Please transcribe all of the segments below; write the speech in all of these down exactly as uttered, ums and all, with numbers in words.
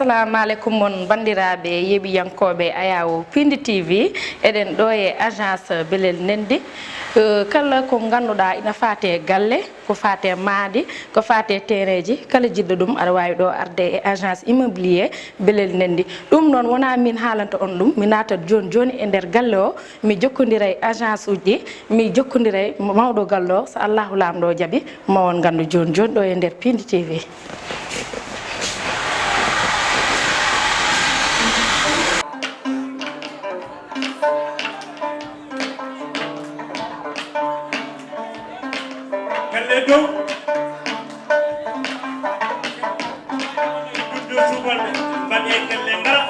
Assalamu aleykum mon banndiraaɓe yeeɓiyankooɓe Ayawo Pindi T V. Eɗen ɗo e agence Belel Ndenndi. Eh, kala ko ngannduɗaa ina faati e galle, ko faati e mahdi, ko faati e teereeji, kala jiɗɗo ɗum aɗa waawi ɗo arde e agence immobilier Belel Ndenndi. Ɗum noon wonaa min haalanta on ɗum, mi naatat jooni jooni e nder galle o, mi jokkondira e agence uji ɗi, mi jokkondira e mawɗo galle o, so Allahu Laamɗo o jaɓi, ma on nganndu jooni jooni ɗo e nder Pindi T V. Pelle dow. Duddu subalɓe, mbaɗe pelle ngala.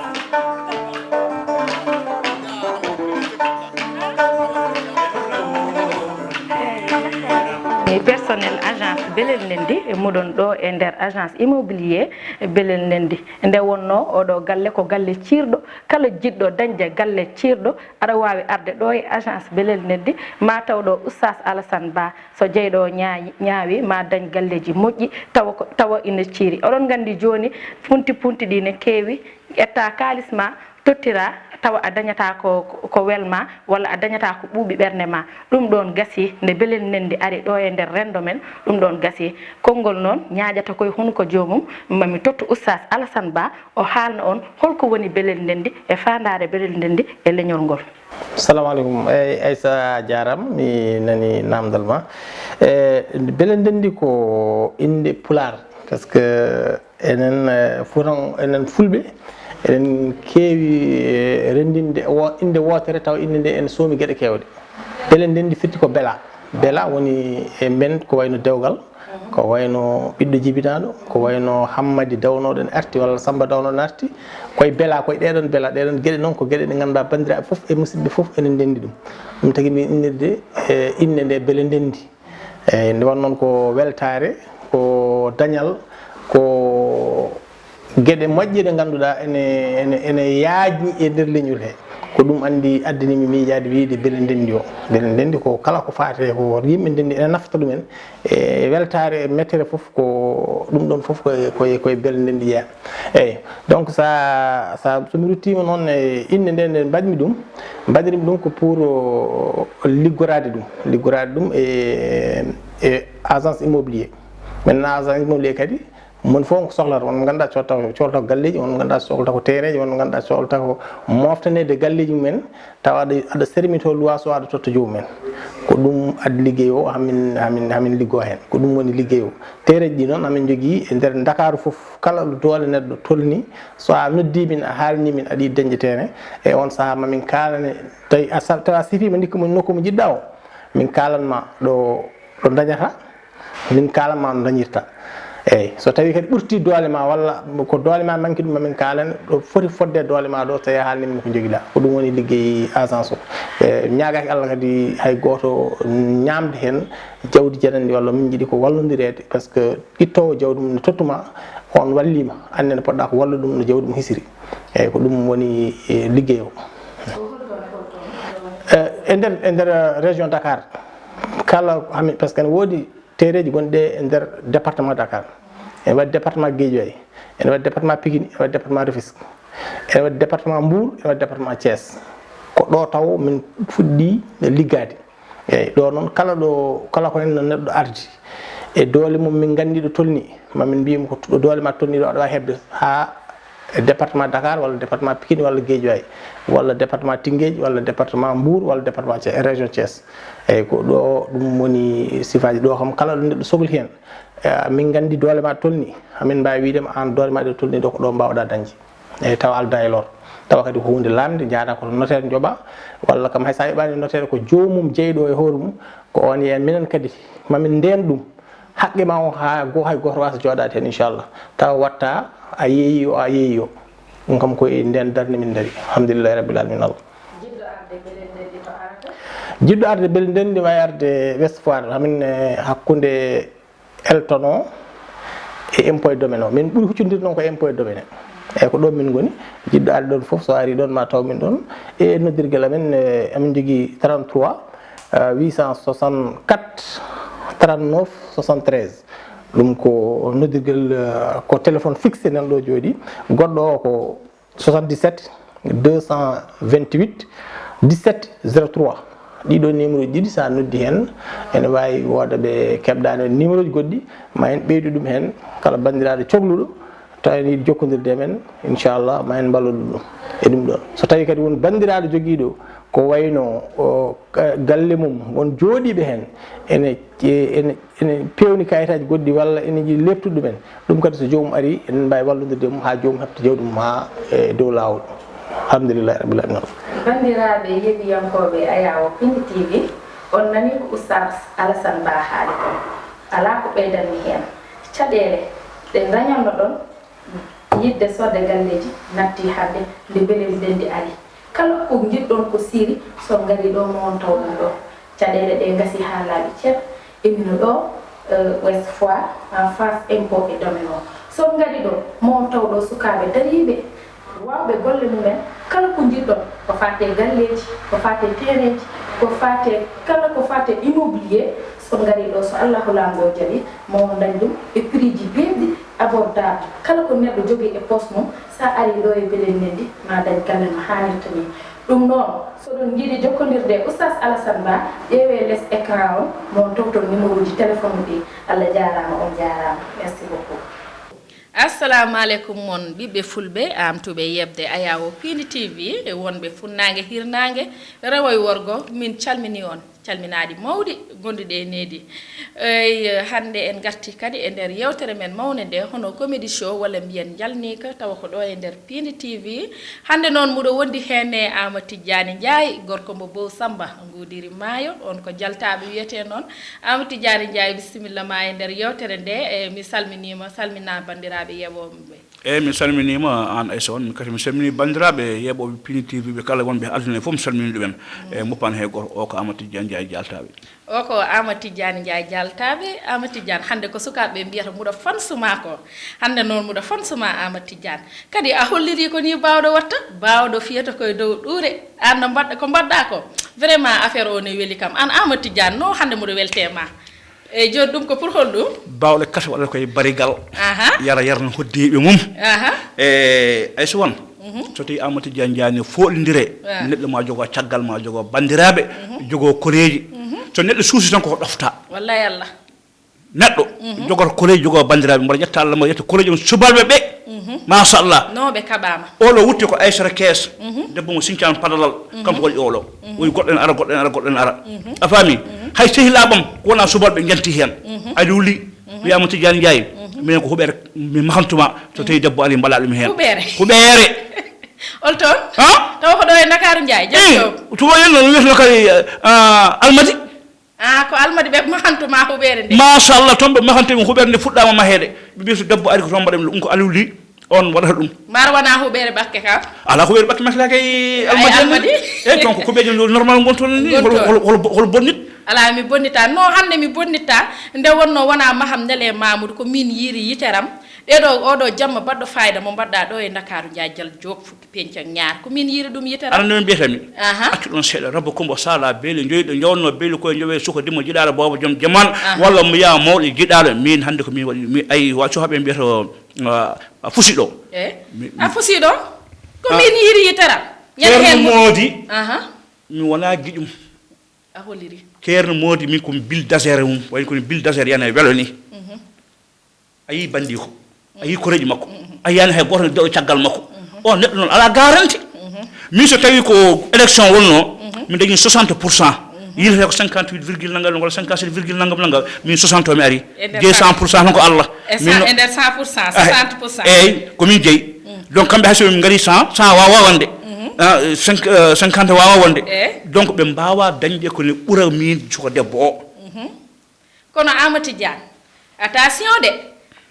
E personnel agence Belel Ndenndi, e muɗon ɗo e nder agence immobilier Belel Ndenndi. Nde wonno oɗo galle ko galle ciirɗo, kala jiɗɗo dañde galle ciirɗo, aɗa waawi arde ɗo e agence Belel Ndenndi, ma taw ɗo Oustaz Alassane Ba. So jeyɗo o ñaayi-, ñaawi, ma dañ galleeji moƴƴi, tawa ko, tawa ina ciiri. Oɗon nganndi jooni, punti punti ɗi ne keewi, ƴetta kaalis ma, tottira, tawa a dañataa ko, ko, ko welma, walla a dañataa ko ɓuuɓi ɓernde ma. Ɗum ɗoon gasi, nde Belel Ndenndi ari ɗo e nder renndo men, ɗum ɗoon gasi. Konngol noon ñaaƴata koye hunuko joomum, ma mi tottu Oustaz Alassane Ba, o haalna on holko woni Belel Ndenndi e faandaare Belel Ndenndi e leñol ngol. Salamu aleykum. Eyyi, Aissa, a jaaraama, mi nani naamndal ma. E, Belel Ndenndi ko innde Pulaar, parce que enen, e, Fuutan-, enen Fulɓe, eɗen keewi, e, renndinde wo-, innde wootere, tawa innde nde ene soomi geɗe keewɗe. Belel Ndenndi firti ko bela. Bela woni e men ko wayno dewgal, ko wayno ɓiɗɗo jibinaaɗo, ko wayno Hammadi dawnooɗo ene arti, walla Sammba dawnooɗo ene arti. Koye bela, koye ɗeɗon bela, ɗeɗon geɗe noon ko geɗe ɗe ngannduɗaa banndiraaɓe fof e musidɓe fof ene ndenndi ɗum. Ɗum tagi min innirde, e, innde nde Belel Ndenndi. Eyyi, nde won noon ko weltaare, ko dañal, ko geɗe moƴƴe ɗe ngannduɗaa ene, ene, ene yaajni e nder leñol he. Ko ɗum anndi, addani mi miijaade wiyde Belel Ndenndi o. Belel Ndenndi ko kala ko faati e ko yimɓe ndenndi ene nafta ɗumen. E weltaare e mettere fof ko ɗum ɗoon fof koye, koye, koye Belel Ndenndi jeyaa. Eyyi. Donc, sa, sa, so mi ruttiima noon e innde nde, nde mbaɗmi ɗum, mbaɗirmi ɗum ko pour, o, liggoraade ɗum, liggoraade ɗum e, e agence immobilier. Maintenant, agence immobilier kadi, moni fof ko sohlata, won mo ngannduɗaa coodata, coodata ko galleeji, won mo ngannduɗaa sohlata ko teereeji, won mo ngannduɗaa sohlata ko mooftaneede galleeji mumen, tawa aɗa, aɗa sermito luwaaso, aɗa totta joomum en. Ko ɗum addi liggey o, hamin, hamin, hamin liggoo heen. Ko ɗum woni liggey o. Teereeji ɗi noon, amin njogii e nder Ndakaaru fof, kala ɗo doole neɗɗo tolni, so a noddii min, a haalnii min, aɗa yiɗi dañde terrain, e on sahaa mamin kaalane, tawi a sa-, tawa a sifiima ndikka mo nokku mo njiɗɗaa o, min kaalan ma ɗo, ɗo dañata, min kaalan ma no dañirta. Eyyi, so tawii kadi ɓurtii doole ma walla ko doole ma manki ɗum, mamin kaalane ɗo foti fodde doole ma ɗo, so tawii a haalnii min ko njogiɗaa. Ko ɗum woni liggey agence o. E, mi ñaagaaki Allah kadi hay gooto ñaamde heen jawdi jananndi walla min njiɗi ko wallondireede, parce que ittoowo jawdi mum ne tottu ma, on wallii ma, aan ne poɗɗaa ko wallude ɗum no jawdi mum hisiri. Eyyi, ko ɗum woni, e, liggey o. E, e nder, e nder région Dakar, kala hami, parce que ne woodi teereeji gonɗi e nder département Dakar. Ene waɗi département Guédiawaye, ene waɗi département Pikine, ene waɗi département Rufisque, ene waɗi département Mbour, ene waɗi département Thiès. Ko ɗo taw min fuɗɗi liggaade. Eyyi, ɗo noon kala ɗo, kala ko heen neɗɗo ardi e doole mum, min nganndi ɗo tolni, ma min mbiy mo ko ɗo doole ma tolni ɗo, aɗa waawi heɓde haa e département Dakar walla département Pikine walla Guédiawaye walla département Tëngéej walla département Mbour walla département Thiès, région Thiès. Eyyi, ko ɗo ɗum woni sifaaji ɗo kam, kala ɗo neɗɗo sokli heen, e, min nganndi doole ma tolni, amin mbaawi wiide ma aan doole ma ɗo tolni ɗo ko ɗo mbaawɗaa dañde. Eyyi, tawa aldaa e lor. Tawa kadi ko huunde laamnde, njaada ko to notaire njoɓa, walla kam hay so a yoɓaani notaire ko joomum jeyɗo e hoore mum, ko on yeeyan minen kadi, mamin ndeen ɗum. Haqqe ma o haa go-, hay gooto waasa jooɗaade heen, inchallah. Tawa watta a yeeyi o, a yeeyi o. Ɗum kam ko e ndeen darnde min ndari. Alhamdulillahi Rabbil Alamin Allah. Jiɗɗo arde Belel Ndenndi to arata? Jiɗɗo arde Belel Ndenndi wawi arde Ouest Foire. Hamin, eh, hakkunde Elton o e impôt et domaine o. Min ɓuri huccondirde noon ko impôt et domaine. Eyyi, ko ɗo min ngoni. Jiɗɗo arde ɗoon fof, so ari ɗoon ma taw min ɗoon. E noddirgel amen, eh, amin jogii trente-trois, euh, huit cent soixante-quatre, trente-neuf, soixante-treize. Ɗum ko noddirgel, eh, ko téléphone fixé nan ɗo jooɗi. Goɗɗo o ko soixante-dix-sept deux cent vingt-huit dix-sept zéro trois. Ɗiɗo numéro ɗiɗi, so a noddi heen, ene waawi wooda ɓe keɓɗaani on numéro ji goɗɗi, ma en ɓeydu ɗum heen. Kala banndiraaɗo cokluɗo, tawa ene yiɗi jokkondirde e men, inchallah, ma en mballodo ɗum e ɗum ɗon. So tawi kadi won banndiraaɗo jogiiɗo ko wayno o, ka-, galle mum, won jooɗiiɓe heen, ene, ene, ene peewni kayitaaji goɗɗi walla ene yiɗi leeftude ɗumen, ɗum kadi so joomum ari, eɗen mbaawi wallodirde mum haa joomum heɓta jawdi mum haa e dow laawol. Alhamdulillahi rabbil alamin. Banndiraaɓe yeeɓiyankooɓe Ayaawo Pindi T V, on nanii ko Oustaz Alassane Ba haali kon. Alaa ko ɓeydanmi heen. Caɗeele ɗe ndañannoɗon yiɗde soodde galleeji nattii hannde nde belel ndenndi ari. Kala ko njiɗɗon ko siiri, so on ngarii ɗo, mo on tawɗon ɗo. Caɗeele ɗe ngasi haa laaɓi cer. Emino ɗo, eh, Ouest Foire, en face impôt et domaine o. So on ngarii ɗo, mo on taw ɗo sukaaɓe dariiɓe, waawɓe golle mumen, kala ko njiɗɗon, ko faati e galleeji, ko faati e terrainji, ko faati e kala ko faati e immobilier, so on ngarii ɗo, so Allahu Laamɗo jaɓi, mo on ndañ ɗum e prix ji beeɓɗi, abordable. Kala ko neɗɗo jogii e poos mum, so a arii ɗo e belel ndenndi, ma dañ galle no haanirta ni. Ɗum noon, so oɗon njiɗi jokkondirde e Oustaz Alassane Ba, ƴeewee les écran on, mo on tawton numéro ji téléphone ɗi. Allah jaaraama, on jaaraama. Merci beaucoup. Assalamu aleykum mon ɓiɓɓe fulɓe, amtuɓe yeɓde Ayaawo Pindi T V, wonɓe funnaange, hirnaange, rewo e worgo, min calminii on. Calminaaɗi mawɗi gonduɗi e needi. Eey, hannde en ngartii kadi e nder yeewtere men mawnde nde, hono comédie show walla mbiyen njalniika, tawa ko ɗo e nder Pindi T V. Hannde noon muɗo wondi heen e Aama Tijjaani Njaay, gorko mbo Bow Samba nguudiri maayo, on ko Jaltaaɓe wiyetee noon. Aama Tijjaani Njaay, bisimilla ma e nder yeewtere nde, e mi salminiima, salmina banndiraaɓe yeeɓooɓe. Eey, mi salminiima aan Aissa Wane, mi kadi mi salminii banndiraaɓe yeeɓooɓe Pindi T V ɓe kala wonɓe e aduna e fof, mi salminii ɗumen. E moppan hay gooto, o ko Aama Tijjaani Njaay Jaltaaɓe. O ko Aama Tijjaani Njaay Jaltaaɓe. Aama Tijjaani, hannde ko sukaaɓe ɓe mbiyata mbuɗo fans ma ko. Hannde noon mbuɗo fans ma Aama Tijjaani. Kadi a hollirii ko nii baawɗo watta, baawɗo fiyata koye dow ɗuure. Aan no mbaɗ-, ko mbaɗɗaa ko. Vraiment affaire o ne weli kam. Aan Aama Tijjaani, no hannde mbuɗo weltee ma. Eey, jooni ɗum ko pour hol ɗum? Baawɗo kasa waɗata koye barigal. Aha. Yara, yara no hoddeeɓe mum. Aha. E Aissa Wane, so tawi Aama Tijjaani Njaay ne fooɗindire, neɗɗo ma jogo caggal, ma jogo banndiraaɓe, jogo koreeji. So neɗɗo suusi tan koko ɗofta. Wallahi Allah. Neɗɗo jogata koreeji, jogo banndiraaɓe, mbaɗa ƴetta Allah, mbaɗa ƴetta koreeji on subalɓe ɓe. Machallah. No ɓe kaɓaama. Oɗo wutte ko Aissata Kees. Debbo mo Sincaan Padalal. Kanko waɗi oɗo. Oyi goɗɗo en ara, goɗɗo en ara, goɗɗo en ara. A faami? Hay sehilaaɓam ko wona subalɓe njanti heen. Aliou Ly, wiyaama Tijjaani Njaay. Minen ko huɓeere, mi mahantuma, so tawi debbo ari mbaɗa ɗum heen. Huɓeere. Huɓeere. Ol toon? Ha? Taw ko ɗo e Ndakaaru Njaay, Jam Joob. Tuma yen noon wiyata kadi, ah, Almadi. Ah, ko Almadi ɓe mahantuma huɓeere nde. Machallah, toon ɓe mahanti ɗum huɓeere nde fuɗɗaama maheede. Ɓe mbiya so debbo ari ko toon mbaɗa ɗum, ko Aliou Ly on waɗata ɗum. Mbar wona huɓeere Bakke kam? Alaa huɓeere Bakke maslaka e Almadi. Almadi? Eey, toon ko huɓeeje normal ngon toon ni. Ngon toon. Hol, hol, hol, hol bonnit? Alaa, mi bonnitaa. No hannde mi bonnitaa. Nde wonnoo wona maham Nele Mamoudou, ko min yiiri yiteram. Ɗeɗo, oɗo jamma baɗɗo fayida mo mbaɗɗa ɗo e Ndakaaru Njaay Jal Joob. Peñcang ñaar, ko min yiiri ɗum yitere. Aɗa no mbiyata mi? Aha. Accu ɗon seeɗa, Rabba Kumba Sala, beeli njoyi ɗo, njowno beeli koye njowe, suka dimo jiɗaɗo, booba joom jaman, aha, walla mo yaa mawɗo jiɗaɗo, min hannde ko min waɗi, mi, ay, wa sukaɓe mbiyata, ah, a fusi ɗo. Eh? Mi, mi, a fusi ɗo? Ko ah, min yiiri yitere. Ceerno Moodi, aha, mi wona giƴum. A holiri. Ceerno Moodi, min ko mi bil dasere mum, wayno kono bil dasere yana e welo ni. Mhm. A yii banndiko, a yii koreeji makko, a yiyaani hay gooto ne daɗo caggal makko. On neɗɗo noon alaa garanti. Min so tawii ko élection wonnoo, mi dañi soixante pour cent. Yilata ko cinquante-huit virgule nangam walla cinquante-sept virgule nangam nangam, min soixante o mi ari. E nder jeyi cent pour cent tan ko Allah. E min cent, no e nder cent pour cent, ah, soixante pour cent. Eeyi, ko min jeyi. Donc kamɓe hay so min ngari cent, cent waawaa wonde. Ah, cinq, euh, cinquante waawaa wonde. Eeyi. Donc ɓe mbaawaa dañde ko ne ɓura min suka debbo o. Kono Aama Tijjaan, attention de,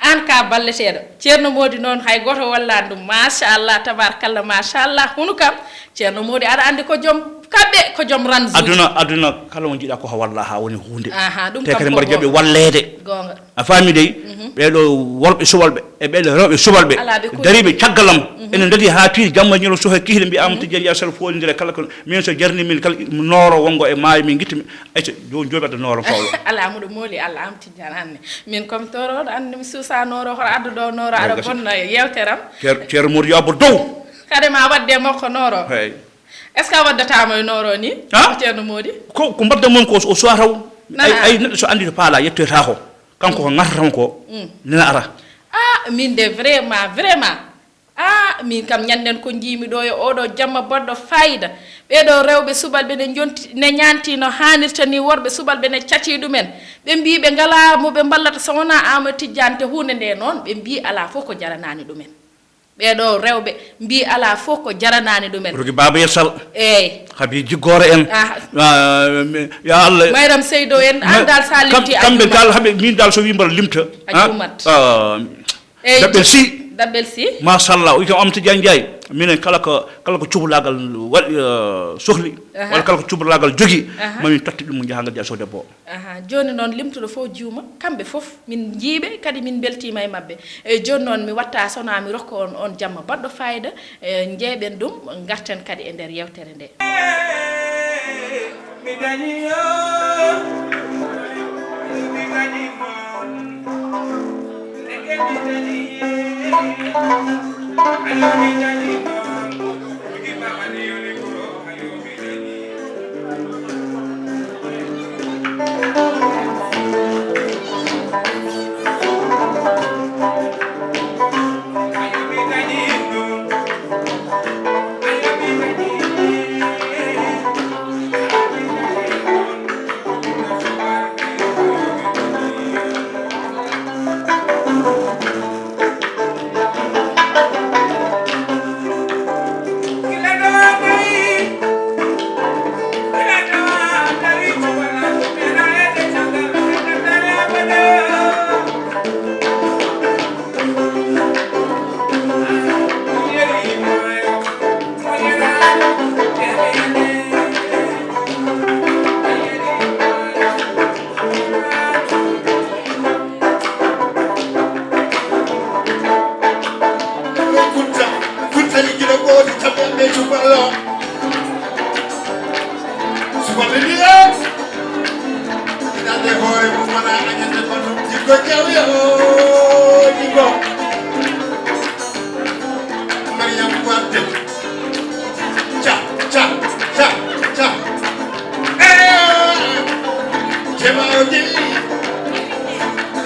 aan ka balleteeɗo. Ceerno Moodi noon hay gooto wallaani ɗum. Machallah, tabarkalla, machallah. Hunu kam, Ceerno Moodi aɗa anndi ko joom kaɓɓe, ko joom ransuuji. Aduna, aduna kala mo njiɗa ko walla haa woni huunde. Aha, ɗum te kam kadi ko mbaɗa jaɓi goonga. Walleede. Goonga. A faami dey? Mhm. Ɓeeɗo worɓe subalɓe e ɓeeɗo rewɓe subalɓe. Alaa ɓe koni. Dariiɓe caggalam. Ene ndadi haa tiiɗi, jamma ñalawma, sohe kihli, mbiya Amadou Tidiane Yaya Sall, foolindire kala ko, min so jarni min kala, nooro wongo e maayo, min ngitti, min, ayca, jo-, jooɓi adda nooro fawlo. Alaa, muɗo mooli Allah, Amadou Tidiane, anne. Min comme toro, ɗo anne mi suusa nooro, hoto addu ɗo nooro, aɗa bonna yeewteram. Ceer-, Ceerno Mody Yabo Dow. Kadi ma wadde makko nooro. Hey. Est-ce que a waddataama e nooro ni? Ha? Ceerno Mody? Ko, ko mbadda mon ko, o suwa taw. Nana. Ay, ay, neɗɗo so anndi to paala, yettoyta ko. Kanko ko ngartam ko, nena ara. Ah, min de vraiment, vraiment. Ah, min kam ñannden ko njiimi ɗo e oɗo jamma baɗɗo fayida. Ɓeɗo rewɓe subalɓe ne jonti, ne ñaanti no haanirta ni, worɓe subalɓe ne cati ɗumen. Ɓe mbii ɓe ngalaa mo ɓe mballata so wonaa Amadou Tidiane, te huunde nde noon, ɓe mbii alaa fof ko jaranaani ɗumen. Ɓeɗo rewɓe mbii alaa fof ko jaranaani ɗumen. Rogi Baaba Yero Sall. Eey. Habi Jiggoore en. Ah. Ah, mi, ya Allah. Mayram Seydo en, an dal sa limti a kamɓe juumat. Dal haɓe, min dal so wi mbaɗa limta. A juumat. Ah, eey, Daɓɓel Sy. Daɓɓel Sy. Machallah, o wi kam Amadou Tidiane Ndiaye. Minen kala ko, kala ko cubalaagal waɗi, eh, sohli, aha, walla kala ko cubalaagal jogi, aha, mamin totta ɗum mo njahangal jeya sow debbo o. Aha, jooni noon limtuɗo fof juuma, kamɓe fof min njiiɓe, kadi min mbeltiima e maɓɓe. E jooni noon mi watta sona mi rokka on, on jamma baɗɗo fayida, e njeeɓen ɗum, ngarten kadi e nder yewtere nde. Mi dañi yo, mi dañi mon. Kunta, kunta ni gila gooti, tabi ambe cubalo. Subhanallah. Ina de hoore mum wona añande kono jikko jawyo, jikko. Mariam Wade. Ca, ca, ca, ca. Eh! Jema o jeli.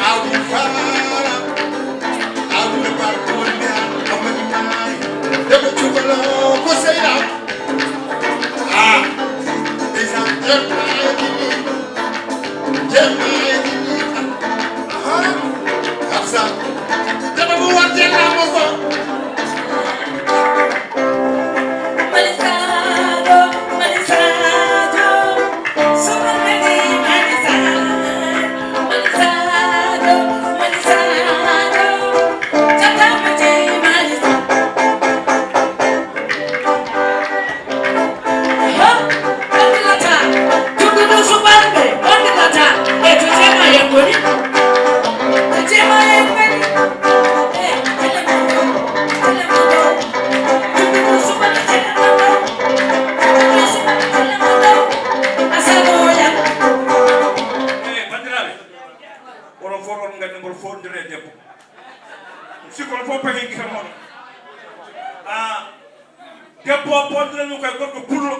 Awdi fara. Awdi ne bar ko woni an, amadi mai. Debo cubalo ko seyda. Ah, déjà, jemma e jini. Jemma e jini. Aha. Hafsa. Dama mu war jenna mo ko. Malisado, malisado. Sumar mani malisado. Malisado, malisado. Chata mati malisado. Oɗon fof oɗon nganndi mboɗo foondira e debbo. Sikko oɗon fof payi gite mon. Ah, debbo o poondiranmi koye gorko pullo.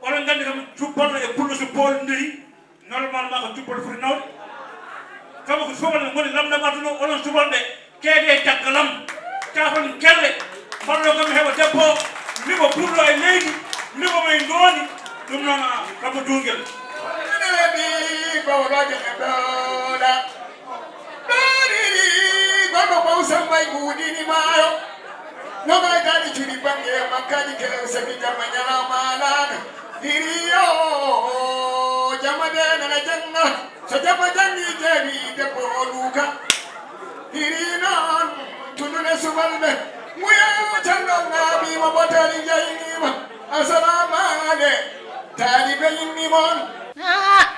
Oɗon nganndi kam, cubballo e pullo so poondiri, normalement ko cubballo foti nawde. Kama ko subalɓe ngoni lamɗam aduna o, onon subalɓe, keede e caggalam, caafon kelle, mballo kam heɓa debbo o, liɓo pullo e leydi, liɓo mo e ndooni, ɗum noon, ah, Rabbo Duungel. Ene weɓi bawɗo jene doola. Ɗooniri goɗɗo fof semmay ɓuuɗini maayo. No ɓaytaani cuɗi bannge e makkaji kelen semi jamma ñalawma alaana. Hiriyo jamma de nana jannga. So jamma janngi jeewi debbo o luuka. Hiri noon tundude subalɓe. Nguya callal naamima botari jayniima. Asalaama ale taalibe yimmi moon. Ah,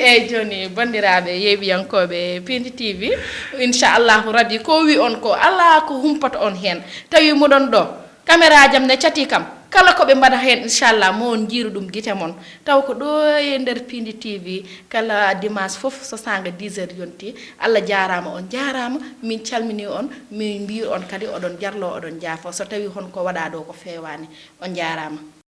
Eyyi, joni banndiraaɓe yeeɓiyankooɓe Pindi T V, inchallahu rabbi, ko wi on ko alaa ko humpata on heen. Tawi muɗon ɗo, caméra jam ne cati kam, kala ko ɓe mbaɗa heen, inchallah, mo on njiiru ɗum gite mon. Taw ko ɗo e nder Pindi T V, kala dimanche fof so saanga dix heures yonti. Allah jaaraama, on jaaraama, min calmini on, min mbiyu on kadi oɗon jarlo, oɗon jaafo. So tawi hon ko waɗa ɗo ko feewaani, on jaaraama.